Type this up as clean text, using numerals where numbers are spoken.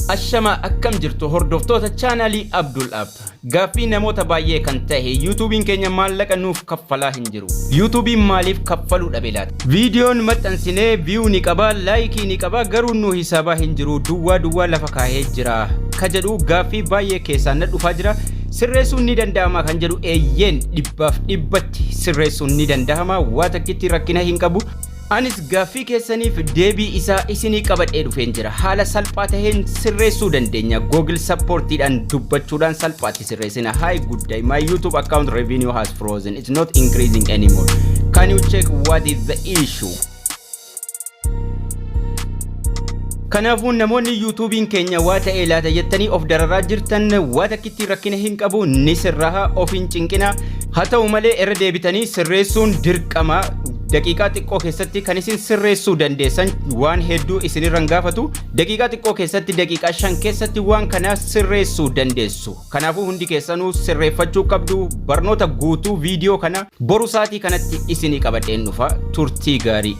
Ashama akkam jirtu hordoftoota chaanaalii Abdul App. Gaaffii namoota baay'ee kan ta'e yuutuubiin keenya maallaqa nuuf kaffalaa hin jiru. Yuutuubiin maaliif kaffaluu dhabe laata? Viidiyoon maxxansinee viyuu ni qaba, laayikii ni qaba, garuu nu hisaabaa hin jiru, duwwaa duwwaa lafa kaahee jira. Ka jedhu gaaffii baay'ee keessaan na dhufaa jira. Sirreessuun ni danda'ama kan jedhu eeyyeen dhibbaaf dhibbatti sirreessuun ni danda'ama. Waa takkitti rakkina hin qabu. Anis gaaffii keessaniif deebii isaa isinii qabadhee dhufeen jira. Haala salphaa taheen sirreessuu dandeenya. Google supportiidhaan dubbachuudhaan salphaatti sirreessina. Hi, good day. My YouTube account revenue has frozen. It's not increasing anymore. Can you check what is the issue? Kanaafuu namoonni yuutuubiin keenya waa ta'ee laata jettanii of dararaa jirtan waa takkitti rakkina hin qabu ni sirraha of hin cinqina. Haa ta'u malee irra deebitanii sirreessuun dirqama daqiiqaa xiqqoo keessatti kan isin sirreessuu dandeessan waan hedduu isinirra hin gaafatu. Daqiiqaa xiqqoo keessatti daqiiqaa 5 keessatti waan kana sirreessuu dandeessu. Kanaafuu hundi keessanuu sirreeffachuu qabdu. Barnoota guutuu viidiyoo kana boru sa'aatii kanatti isinii qabadheen dhufa. Turtii gaarii.